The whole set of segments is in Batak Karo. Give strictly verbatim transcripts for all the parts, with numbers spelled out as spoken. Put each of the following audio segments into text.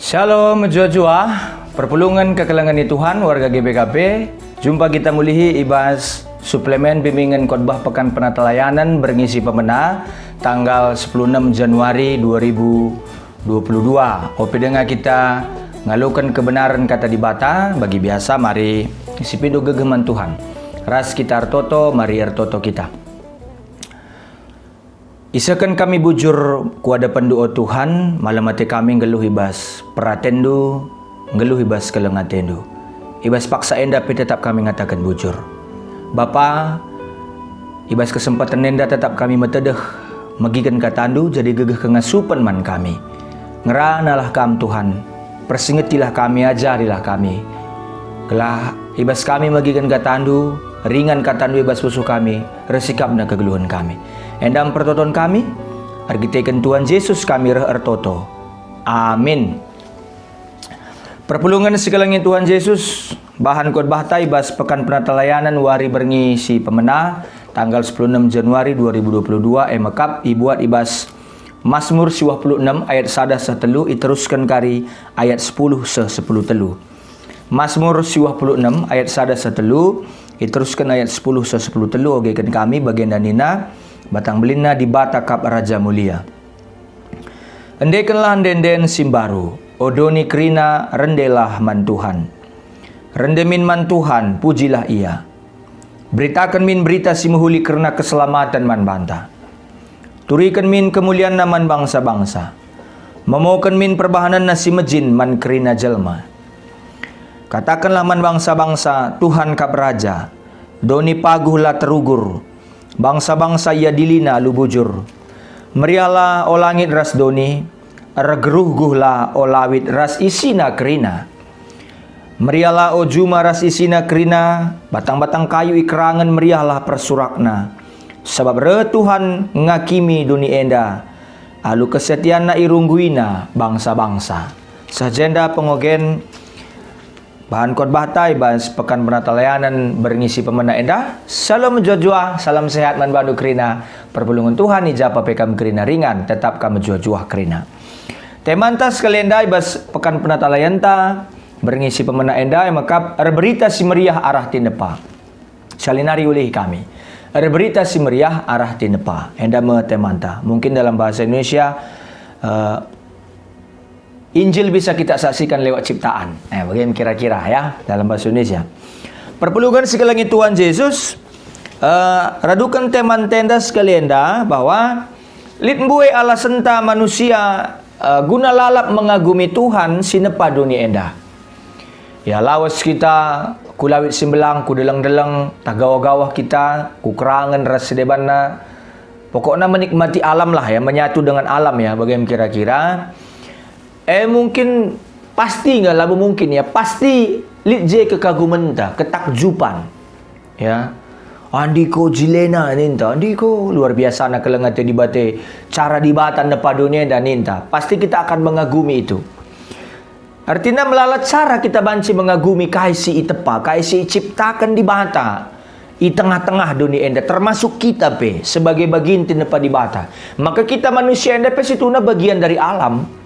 Shalom, mejuah-juah. Perpulungen kekelengen ni Tuhan, warga G B K P. Jumpa kita mulihi i bas suplemen bimbingen khotbah Pekan Penatalayanen berngi si pemena, tanggal sepuluh enam Januari dua ribu dua puluh dua. Ope denga kita ngaloken kebenaren Kata Dibata, bagi biasa mari sipindo gegeh man Tuhan. Ras kita ertoto, mari ertoto kita. Isehken kami bujur ku adepenNdu, o Tuhan, malem ate kami nggeluh i bas peratenNdu, nggeluh i bas keleng ateNdu. I bas paksa enda pe tetap kami ngataken bujur. Bapa, i bas kesempaten enda tetap kami metedeh megiken KataNdu jadi gegeh kengasupen man kami. Ngeranalah Kam, Tuhan, persingetilah kami, ajarilah kami. Gelah i bas kami megiken KataNdu, ringan KataNdu i bas pusuh kami, ersikapna kegeluhen kami. Enda me pertoton kami, erkiteken Tuhan Jesus kami reh ertoto. Amin. Perpulungen si kelengi Tuhan Jesus, bahan khotbahta i bas Pekan Penatalayanen wari berngi si pemena, tanggal sepuluh enam Januari dua ribu dua puluh dua, e mekap ibuat i bas Masmur siwah puluh enam ayat sada seh telu, iterusken kari ayat sepuluh seh sepuluh telu. Masmur siwah puluh enam ayat sada seh telu, iterusken ayat sepuluh seh sepuluh telu, ogeken kami bagenda nina, batang belinna Dibata kap Raja Mulia. Endekenlah ende-enden si mbaru, o doni kerina, rendelah man Tuhan. Rende min man Tuhan, pujilah Ia. Beritaken min berita si mehuli kerna keselamaten man banta. Turiken min kemulianNa man bangsa-bangsa. Momoken min perbahanenNa si mejin man kerina jelma. Katakenlah man bangsa-bangsa, "Tuhan kap Raja." Doni paguh la terugur. Bangsa-bangsa iadiliNa alu bujur. Meriahlah, o langit ras doni, ergeruhguhlah, o lawit ras isina kerina. Meriahlah, o juma ras isina kerina, batang-batang kayu i kerangen meriahlah persurakna. Sabap reh Tuhan ngakimi doni enda, alu kesetianNa irungguiNa bangsa-bangsa. Seh jenda pengogen bahan khotbahta i bas Pekan Penatalayanen berngi si pemena enda. Shalom mejuah-juah, salam sehat man bandu kerina. Perpulungen Tuhan i ja pe kam kerina ringan, tetap kam mejuah-juah kerina. Temanta sekali enda i bas Pekan Penatalayanta berngi si pemena enda e mekap erberita si meriah arah tinepa. Salinari ulih kami. Erberita si meriah arah tinepa. Enda me temanta. Mungkin dalam bahasa Indonesia, eh, Injil bisa kita saksikan lewat ciptaan. Eh, bagaimana kira-kira ya dalam bahasa Indonesia? Perpulungen si kelengi Tuhan Jesus, eh, raduken temanta enda sekali enda bahwa lit mbue alasenta manusia, eh, guna lalap mengagumi Tuhan si nepa doni enda. Ya, lawes kita ku lawit si mbelang, ku deleng-deleng, tah gawah-gawah kita, ku kerangen ras si debanna. Pokokna menikmati alam lah ya, menyatu dengan alam ya, bagaimana kira-kira. Eh, mungkin pasti nggak, labo mungkin ya, pasti lit je kekagumenta, ketakjupan. Ya. Andiko jilena ninta, andiko luar biasana keleng ate Dibata, cara Dibata nepa doni enda ninta. Pasti kita akan mengagumi itu. Artina melala cara kita banci mengagumi kai si itepa, kai si iciptaken Dibata i tengah-tengah doni enda, termasuk kita pe sebagai bagin tinepa Dibata. Maka kita manusia enda pe situhuna bagian dari alam.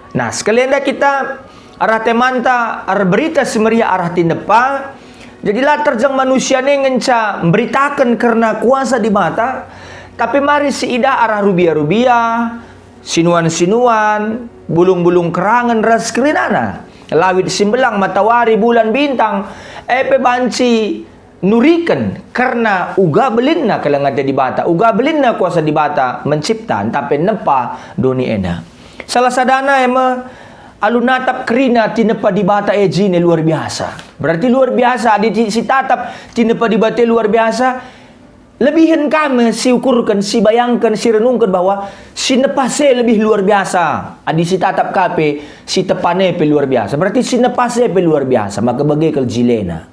Nah, sekali enda kita arah temanta erberita si meriah arah tinepa. Jadi la terjeng manusia ne ngenca mberitaken kerna kuasa Dibata, tapi mari siidah arah rubia-rubia, sinuan-sinuan, bulung-bulung kerangen ras kerinana, lawit si mbelang, matawari, bulan, bintang, e pe banci nuriken kerna uga belinna keleng ate Dibata, uga belinna kuasa Dibata mencipta ntah pe nepa doni enda. Salah sadana e me alu natap kerina tinepa Dibata e jine luar biasa. Berarti luar biasa, adi ti-, sitatap tinepa Dibata e luar biasa, lebihen ka me siukurken, sibayangken, sirenungken bahwa sinepa si e lebih luar biasa. Adi sitatap ka pe, sitepana e pe luar biasa. Berarti sinepa si e pe luar biasa, maka bage kal jilena.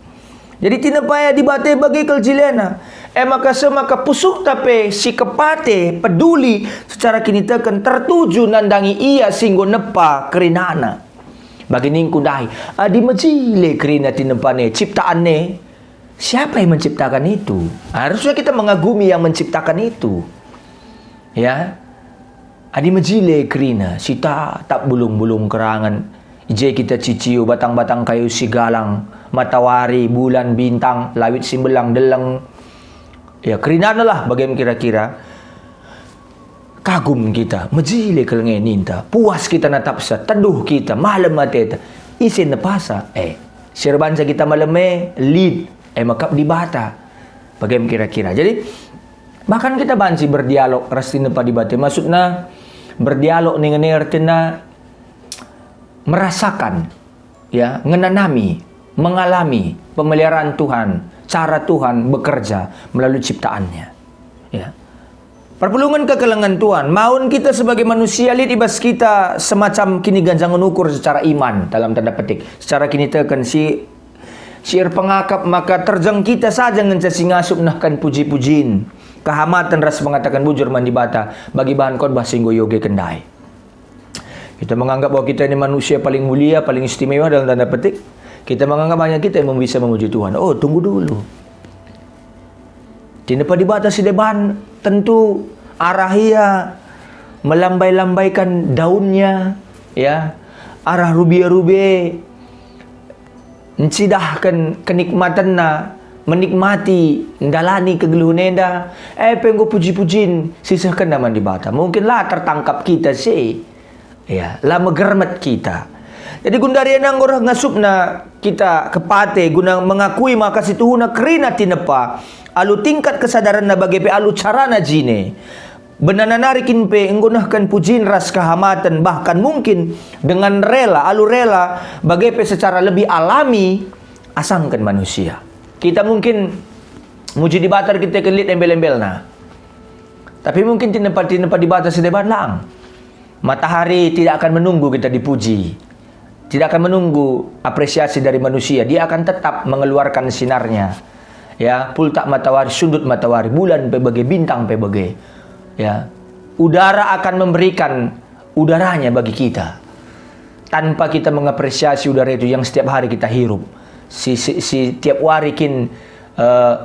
Jadi tinepa e Dibata e bage kal jilena. E maka seh maka pusuhta pe si kepate, peduli, secara kiniteken tertuju nandangi ia si enggo nepa kerinana. Bagi ningku ndai, adi mejile kerina tinepana e, ciptaan e, siapa yang menciptakan itu? Harusnya kita mengagumi yang menciptakan itu. Ya. Adi mejile kerina, sitatap bulung-bulung kerangen, i je kita ciciu batang-batang kayu si galang, matawari, bulan, bintang, lawit si mbelang deleng. Ya, kerinanalah bagem kira-kira. Kagum kita, mejile kal nge ninta, puas kita natapsa, teduh kita, malem ateta. Ise nepasa? Eh, si erbanca kita malem e, lit, e mekap Dibata. Bagem kira-kira. Jadi, bahkan kita banci berdialog ras tinepa Dibata. Maksudna, berdialog ningen ertina merasakan, ya, ngenanami, mengalami pemeliharaan Tuhan, cara Tuhan bekerja melalui ciptaannya. Ya. Perpulungen kekelengen Tuhan, maun kita sebagai manusia lit i bas kita semacam kiniganjangen ukur secara iman, dalam tanda petik, secara kiniteken si, si erpengakap, maka terjeng kita saja ngenca si ngasup nehken puji-pujin, kehamaten ras pengataken bujur man Dibata bagi bahan khotbah si enggo ioge kendai. Kita menganggap bahwa kita ini manusia paling mulia, paling istimewa dalam tanda petik. Kita menganggap hanya kita yang bisa memuji Tuhan. Oh, tunggu dulu. Tinepa Dibata si deban tentu arah ia melambai-lambaikan daunnya, ya, arah rubie-rubie, ncidahken kenikmatenna, menikmati, ndalani kegeluhen enda, e pe enggo puji-pujin sisehkenna man Dibata. Mungkin la tertangkap kita sih, ya, la megermet kita. Jadi gundari ena enggo reh ngasupna kita kepate guna mengakui maka situhuna kerina tinepa alu tingkat kesadarenna bage pe alu carana jine. Benana nari kin pe enggo nehken pujin ras kehamaten, bahkan mungkin dengan rela, alu rela, bage pe secara lebih alami, asangken manusia. Kita mungkin muji Dibata erkiteken lit embel-embelna. Tapi mungkin tinepa-tinepa Dibata si deban lang. Matahari tidak akan menunggu kita dipuji. Tidak akan menunggu apresiasi dari manusia. Dia akan tetap mengeluarkan sinarnya. Ya, pultak matawari, sundut matawari, bulan pe bage, bintang pe bage. Ya. Udara akan memberikan udaranya bagi kita. Tanpa kita mengapresiasi udara itu yang setiap hari kita hirup. Si, si, si tiap wari kin, eh,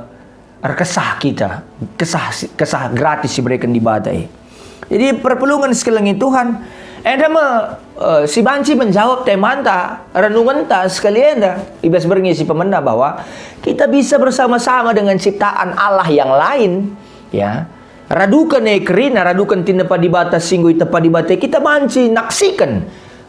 erkesah kita, kesah, kesah gratis si ibereken Dibata e. Jadi perpulungen si kelengi Tuhan, enda me, eh, si banci menjawab temanta, renungenta sekali enda, i bas berngi si pemena bahwa kita bisa bersama-sama dengan ciptaan Allah yang lain, ya. Raduken e kerina, raduken tinepa Dibata si enggo itepa Dibata, kita banci naksiken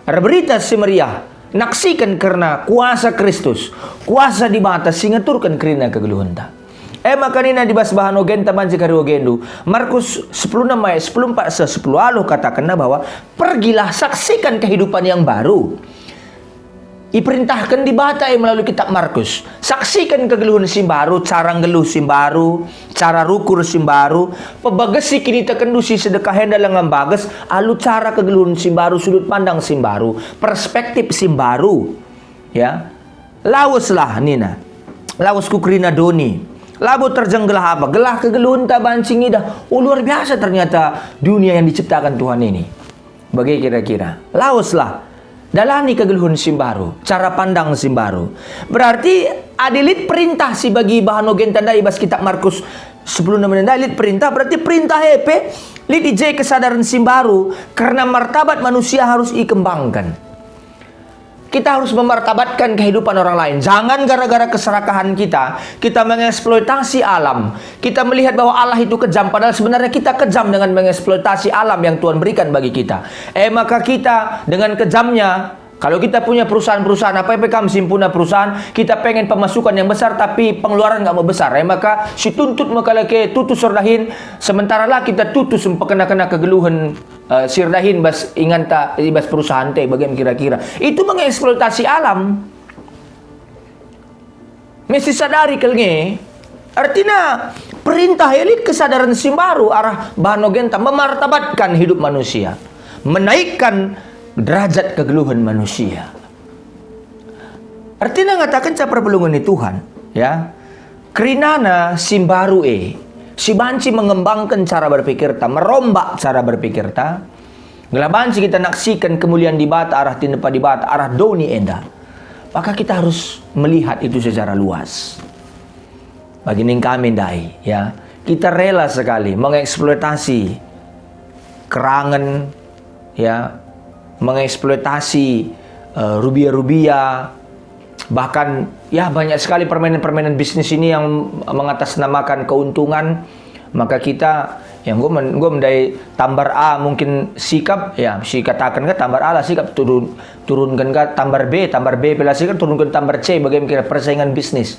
Erberita si meriah, naksiken kerna kuasa Kristus, kuasa Dibata si ngaturken kerina kegeluhenta. E maka nina i bas bahan ogenta banci kari ogendu, Markus sepuluh enem ayat sepuluh empat seh sepuluh aluh katakenna bahwa, "Pergilah, saksikan kehidupan yang baru." Iperintahken Dibata e melalui kitab Markus. Saksiken kegeluhen si mbaru, cara nggeluh si mbaru, cara rukur si mbaru, pebagesi kinitekenndu si sedekah enda langa mbages alu cara kegeluhen si mbaru, sudut pandang si mbaru, perspektif si mbaru. Ya. Laweslah nina. Lawes ku kerina doni. Labo terjeng gelah apa? Gelah kegeluhenta banci ngidah, "Oh, luar biasa ternyata dunia yang diciptakan Tuhan ini." Bage kira-kira. Laweslah. Dalani kegeluhen si mbaru, cara pandang si mbaru. Berarti adi lit perintah si bagi bahan ogenta ndai bas kitab Markus sepuluh enem ndai lit perintah, berarti perintah e pe lit i je kesadaran si mbaru, karena martabat manusia harus ikembangkan. Kita harus memartabatkan kehidupan orang lain. Jangan gara-gara keserakahan kita, kita mengeksploitasi alam. Kita melihat bahwa Allah itu kejam, padahal sebenarnya kita kejam dengan mengeksploitasi alam yang Tuhan berikan bagi kita. E maka kita dengan kejamnya, kalau kita punya perusahaan-perusahaan, apa pe kam si punya perusahaan, kita pengen pemasukan yang besar, tapi pengeluaran nggak mau besar. E maka si tuntut maka leke tutus erdahin, sementara la kita tutus mempekena-kena kegeluhen, eh, si erdahin bas inganta, i bas perusahaan te, bage kira-kira. Itu mengeksploitasi alam. Mesti sadari kal nge, artina perintah e lit kesadaran si mbaru arah bahan ogenta memartabatkan hidup manusia, menaikkan derajat kegeluhen manusia. Artina ngataken ca perpulungen ni Tuhan, ya. Kerinana si mbaru e, si banci mengembangken cara berpikirta, merombak cara berpikirta, gelah banci kita naksiken kemulian Dibata arah tinepa Dibata, arah doni enda. Maka kita harus melihat itu secara luas. Bagi ning kami ndai, ya, kita rela sekali mengeksploitasi kerangen, ya, mengeksploitasi, eh, rubia-rubia, bahkan, ya, banyak sekali permainan-permainan bisnis ini yang mengatasnamakan keuntungan, maka kita, ya, enggo men-, enggo mendai tambar A mungkin sikap, ya, sikataken ka tambar A lah sikap, turun, turunken ka tambar B, tambar B pe lah sikap, turunken tambar C, bagaimana kira persaingan bisnis.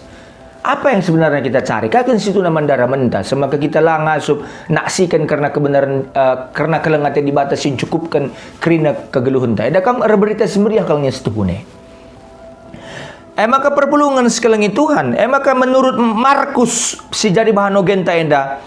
Apa yang sebenarnya kita cari? Kai kin situhuna man daramenta, semaka kita la ngasup naksiken kerna kebenaran, eh, kerna keleng ate Dibata si ncukupken kerina kegeluhenta. Eda kam erberita si meriah kal nge situhuna. E maka perpulungen sekelengi Tuhan, e maka menurut Markus si jadi bahan ogenta enda,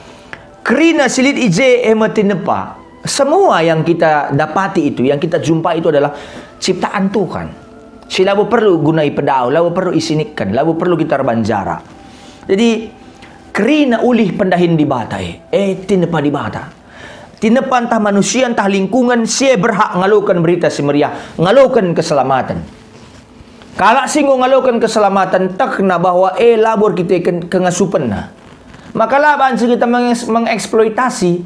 kerina si lit i je e me tinepa. Semua yang kita dapati itu, yang kita jumpai itu adalah ciptaan Tuhan. Si labo perlu guna ipedauh, labo perlu isinikken, labo perlu kita erbanjara. Jadi, kerina ulih pendahin Dibata e, e tinepa Dibata. Tinepa ntah manusia ntah lingkungen si e berhak ngaloken berita si meriah, ngaloken keselamaten. Kalak si enggo ngaloken keselamaten tehna bahwa e labo erkiteken kengasupenna. Maka la banci kita menges-, mengeksploitasi.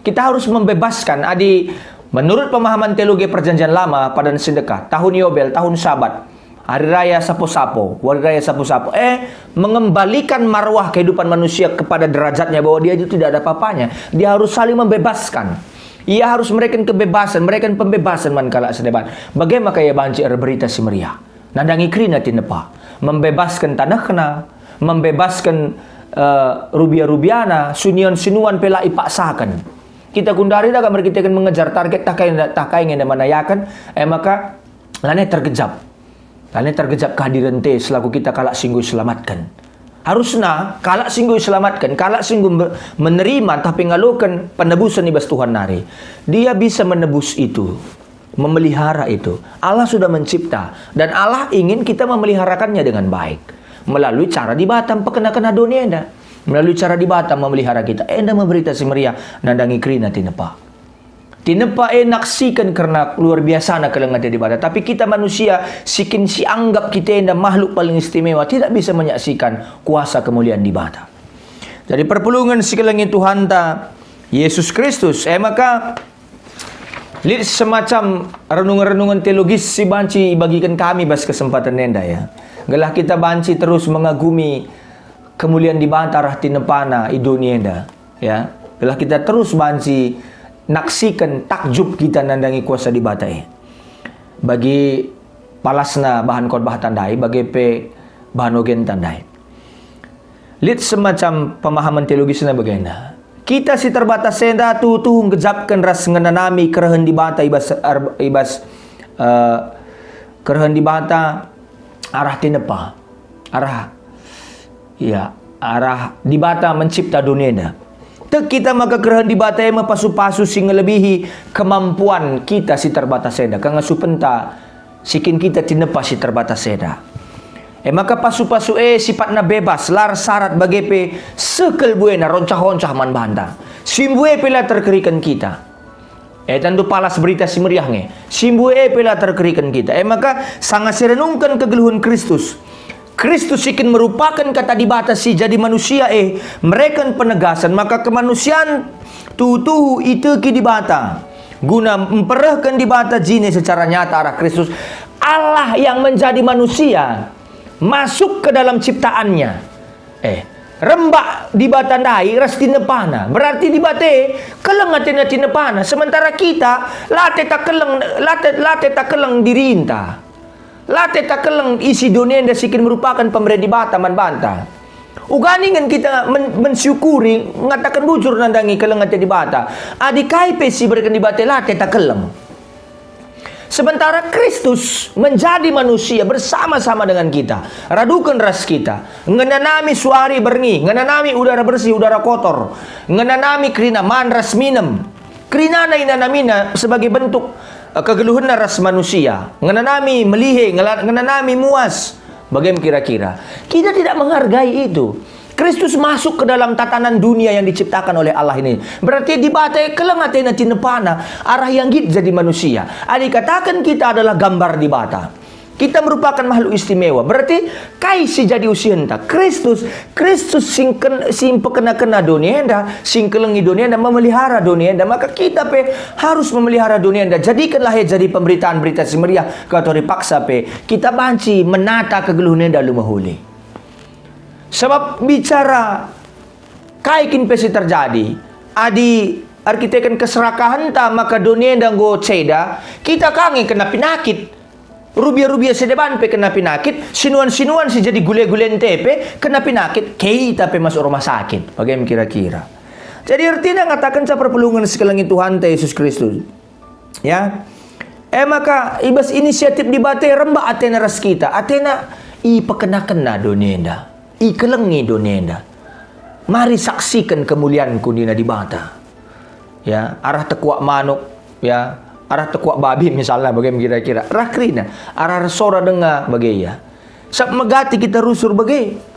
Kita harus membebaskan. Adi menurut pemahaman teologi Perjanjian Lama, padan si ndekah, tahun Yobel, tahun Sabat, Hari Raya Sapo-Sapo, Hari Raya Sapo-Sapo, eh, mengembalikan marwah kehidupan manusia kepada derajatnya bahwa dia itu tidak ada apa-apanya. Dia harus saling membebaskan. Ia harus mereken kebebasan, mereken pembebasan man kalak si deban. Bage maka ia banci erberita si meriah. Nandangi kerina tinepa, membebasken tanehna, membebasken, eh, rubia-rubiana, sunian-sinuan pe la ipaksaken. Kita kundari da kam erkiteken mengejar target, tah kai, tah kai nge enda manayaken, e maka lanai tergejap. Lanai tergejap kehadiren te selaku kita kalak si enggo iselamatken. Harusna kalak si enggo iselamatken, kalak si enggo mbe-, menerima ntah pe ngaloken penebusen i bas Tuhan nari, dia bisa menebus itu, memelihara itu. Allah sudah mencipta, dan Allah ingin kita memeliharakannya dengan baik melalui cara Dibata mpekenakena doni enda, melalui cara Dibata memelihara kita. Enda me berita si meriah nandangi kerina tinepa. Tinepa e naksiken kerna luar biasana keleng ate Dibata, tapi kita manusia si kin sianggap kita enda makhluk paling istimewa tidak bisa menyaksikan kuasa kemulian Dibata. Jadi perpulungen si kelengi Tuhanta, Yesus Kristus, e maka lit semacam renungan-renungan teologis si banci ibagiken kami bas kesempaten enda, ya. Gelah kita banci terus mengagumi kemulian Dibata arah tinepana i doni enda, ya. Gelah kita terus banci naksiken takjub kita nandangi kuasa Dibata e. Bagi palasna bahan khotbahta ndai, bage pe bahan ogenta ndai. Lit semacam pemahaman teologisna bagenda. Kita si terbatas enda tuhu-tuhu nggejapken ras ngenanami kerehen Dibata i bas, er-, i bas, eh, kerehen Dibata arah tinepa, arah, ya, arah Dibata mencipta doni enda. Tek kita maka kerehen Dibata e me pasu-pasu si ngelebihi kemampuan kita si terbatas enda, kengasupenna si kin kita tinepa si terbatas enda. E maka pasu-pasu e sipatna bebas, la ersarat bage pe seh kal buena roncah-oncah man banta. Si mbue pe la terkeriken kita. E tentu palas berita si meriah nge. Si mbue e pe la terkeriken kita. E maka sanga sirenungken kegeluhen Kristus. Kristus si kin merupaken kata Dibata si jadi manusia e mereken penegasen maka kemanusian tuhu-tuhu iteki Dibata. Guna mperehken Dibata jine secara nyata arah Kristus, Allah yang menjadi manusia masuk ke dalam ciptaannya. Eh, rembak Dibata ndai ras tinepana. Berarti Dibata e keleng atena tinepana. Sementara kita, la ate ta keleng, la ate, la ate ta keleng dirinta. La ate ta keleng isi doni enda si kin merupaken pembere Dibata man banta. Uga ningen kita men-, mensyukuri, ngataken bujur nandangi keleng ate Dibata. Adi kai pe si ibereken Dibata, la ate ta keleng. Sementara Kristus menjadi manusia bersama-sama dengan kita, raduken ras kita, ngenanami suari berngi, ngenanami udara bersih, udara kotor, ngenanami kerina man ras minem. Kerinana inanamina sebagai bentuk, eh, kegeluhenna ras manusia. Ngenanami melihe, ngela-, ngenanami muas. Bage me kira-kira. Kita tidak menghargai itu. Kristus masuk ke dalam tatanan dunia yang diciptakan oleh Allah ini. Berarti Dibata e keleng atena tinepana arah ia nggit jadi manusia. Adi kataken kita adalah gambar Dibata. Kita merupakan makhluk istimewa. Berarti kai si jadi usihenta? Kristus. Kristus si ngken-, si mpekena-kena doni enda, si ngkelengi doni enda, memelihara doni enda. Maka kita pe harus memelihara doni enda. Jadikenlah ia jadi pemberitaan Berita Si Meriah, atau dipaksa pe. Kita banci menata kegeluhen enda alu mehuli. Sebab bicara kai kin pe si terjadi, adi erkiteken keserakahenta maka doni enda enggo ceda, kita ka nge kena penakit. Rubia-rubia si deban pe kena penakit, sinuan-sinuan si jadi gule-gulenta pe kena penakit, kita pe masuk rumah sakit. Bage me kira-kira. Jadi ertina ngatakenca perpulungen si kelengi Tuhanta Yesus Kristus. Ya. E maka, i bas inisiatif Dibata rembak atena ras kita. Atena ipekena-kena doni enda. Ikelengi doni enda. Mari saksiken kemulianku, nina Dibata. Ya, arah tekuak manuk, ya, arah tekuak babi misalna, bage me kira-kira. Rah kerina, arah ersora denga, bage ia. Sab megati kita rusur bage.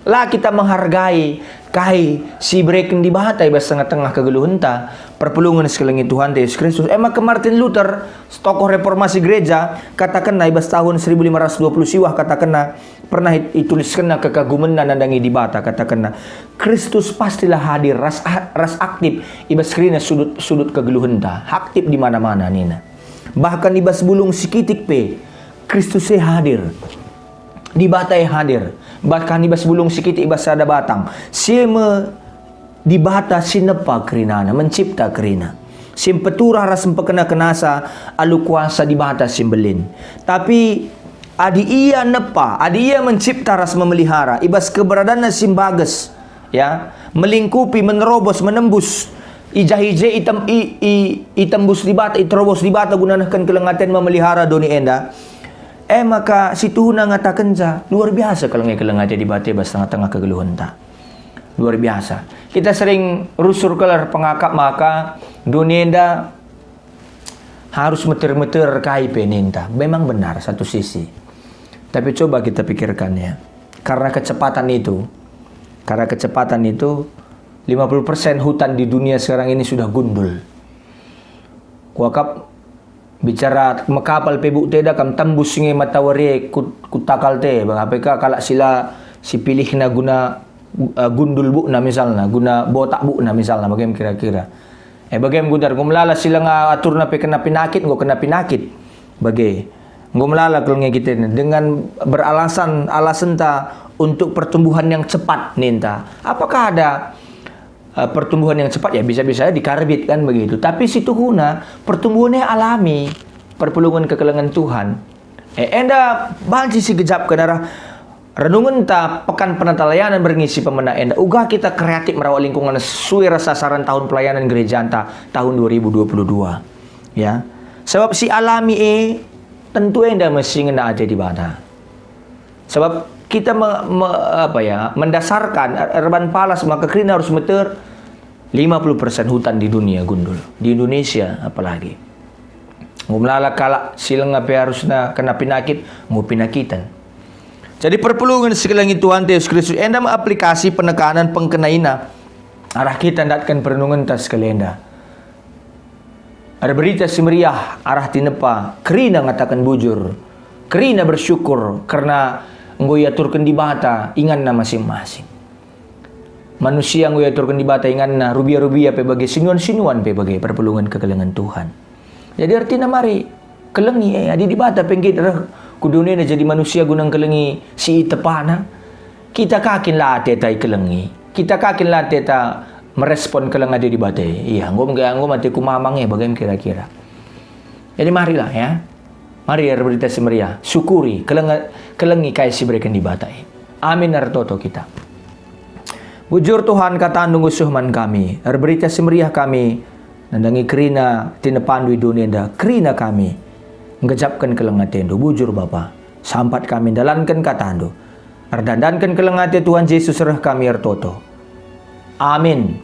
La kita menghargai kai si ibereken Dibata i bas tengah-tengah kegeluhenta. Perpulungen si kelengi Tuhanta Yesus Kristus. E maka Martin Luther, tokoh reformasi gereja, katakenna i bas tahun seribu lima ratus dua puluh siwah, katakenna, pernah it-, ituliskenna kekagumenna nandangi Dibata, katakenna, "Kristus pastilah hadir ras, ras aktif i bas kerina sudut-sudut kegeluhenta, aktif di mana-mana," nina. Bahkan i bas bulung si kitik pe, Kristus e hadir. Dibata e hadir, bahkan i bas bulung si kitik i bas sada batang. Si e me Dibata si nepa kerinana, mencipta kerina. Si mpeturah ras mpekena-kenasa alu kuasa Dibata si mbelin. Tapi adi Ia nepa, adi Ia mencipta ras memelihara, i bas keberadaNa si mbages, ya, melingkupi, menerobos, menembus, i jah i je item-, i, i, itembus Dibata, iterobos Dibata guna nehken keleng aten memelihara doni enda. E maka situhuna ngatakenca, luar biasa kal nge keleng ate Dibata bas tengah-tengah kegeluhenta. Luar biasa. Kita sering rusur kal erpengakap maka doni enda harus meter-meter kai pe ninta. Memang benar satu sisi. Tapi coba kita pikirkan ya. Karena kecepatan itu, karena kecepatan itu, lima puluh persen hutan di dunia sekarang ini sudah gundul. Kuakap bicara mekapal pe buk teda kam tembus nge matawari e ku, ku takal te, bang ape ka kalak sila sipilihna guna, eh, gundul bukna misalna, guna botak bukna misalna, bagem kira-kira. Eh, bagem gundar, enggo melala sila nga aturna pe kena penakit, enggo kena penakit. Bage. Enggo melala kal nge kita ini dengan beralasan, alasenta untuk pertumbuhan yang cepat ninta. Apakah ada, eh, pertumbuhan yang cepat? Ya, bisa-bisa di karbit kan begitu. Tapi situhuna pertumbuhannya alami, perpulungen kekelengen Tuhan. Eh, enda banci sigejapken arah renungenta Pekan Penata Layanan berngi si pemena enda. Uga kita kreatif merawat lingkungan sesuai ras sasaran tahun pelayanan gerejanta tahun dua ribu dua puluh dua. Ya. Sebab si alami e tentu enda me si ngena ate Dibata. Sebab kita me, me, apa ya, mendasarkan er-, erban palas maka kerina harus meter lima puluh persen hutan di dunia gundul. Di Indonesia apalagi. Enggo melala kalak si langa pe harusna kena penakit, enggo penakiten. Jadi perpulungen si kelengi Tuhanta Yesus Kristus enda me aplikasi penekanan pengkenaina arah kita ndatken perenungenta sekali enda. Erberita si meriah arah tinepa, kerina ngataken bujur, kerina bersyukur kerna enggo iaturken Dibata inganna masing-masing. Manusia enggo iaturken Dibata inganna, rubia-rubia pe bage, sinuan-sinuan pe bage, perpulungen kekelengen Tuhan. Jadi ertina mari kelengi, eh, adi Dibata pe nggit reh ku doni enda jadi manusia guna ngkelengi si itepana, kita ka kin la ateta ikelengi? Kita ka kin la ateta merespon keleng ate Dibata e? Iya, enggo, enggo, enggo mate ku mamang e, bagem kira-kira. Jadi marilah, ya. Mari erberita si meriah, syukuri, keleng-, kelengi kai si ibereken Dibata e. Amin ertoto kita. Bujur Tuhan, kataNdu nggo seh man kami, erberita si meriah kami, nandangi kerina tinepaNdu i doni enda, kerina kami nggejapken keleng ateNdu. Bujur Bapa, sampat kami ndalanken kataNdu. Erdandanken keleng ate Tuhan Jesus reh kami ertoto. Amin.